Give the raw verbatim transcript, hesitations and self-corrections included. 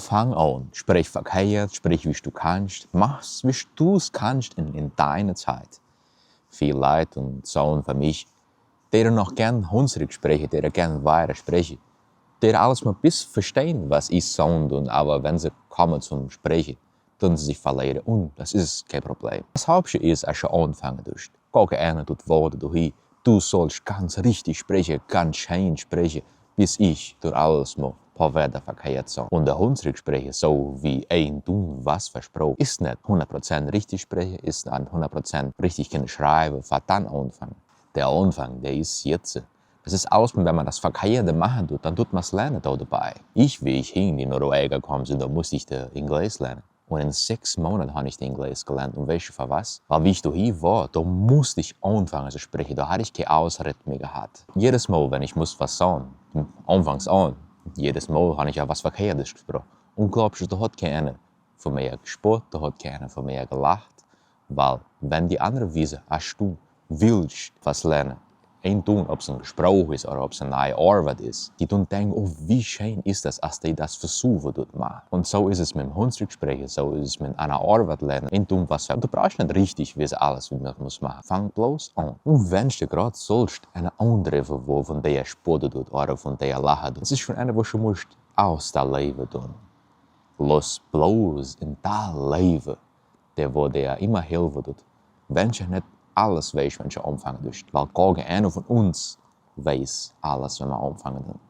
Fang an, sprich verkehrt, sprich wie du kannst, mach's wie du's kannst in, in deiner Zeit. Vielleicht und so und für mich, die noch gern Hunsrück sprechen, die gern weiter sprechen, die alles mal bis verstehen, was ich so und, aber wenn sie kommen zum Sprechen, tun sie sich verlieren und das ist kein Problem. Das Hauptsache ist, dass du anfangen tust. Guck einer tut Worte durch, du sollst ganz richtig sprechen, ganz schön sprechen, bis ich durch alles mal paar Wörter verkehrt so. Und der Hunsrück sprechen, so wie ein tun was versprochen, ist nicht hundert Prozent richtig sprechen, ist nicht hundert Prozent richtig können schreiben, verdammt anfangen. Der Anfang, der ist jetzt. Das ist aus, wenn man das Verkehrte machen tut, dann tut man's lernen da dabei. Ich, wie ich hier in die Norwegen gekommen bin, da musste ich der Englisch lernen. Und in sechs Monaten habe ich den Englisch gelernt. Und weißt du für was? Weil wie ich da hier war, da musste ich anfangen zu sprechen. Da hatte ich keine Ausrede mehr gehabt. Jedes Mal, wenn ich muss was sagen, anfangs an, jedes Mal habe ich ja was Verkehrtes gesprochen. Und glaubst du, da hat keiner von mir gespottet, da hat keiner von mir gelacht. Weil, wenn die andere wissen, als du willst was lernen, ein tun, ob es ein Gespräch ist oder ob es eine neue Arbeit ist, die tun denken, oh, wie schön ist das, als die das versuchen dort machen. Und so ist es mit dem Hunsrück sprechen, so ist es mit einer Arbeit lernen, ein tun, was du brauchst nicht richtig wissen alles, wie man muss machen. Fang bloß an. Und wenn du gerade sollst, eine andere, wo von der spotten tut oder von der lachen tut, es ist schon eine, wo du musst aus der Leben tun. Lass bloß in der Leben, der wo dir immer helfen tut, wenn du nicht alles weißt, wenn du anfangen tust. Weil keiner von uns weiß alles, wenn wir anfangen tun.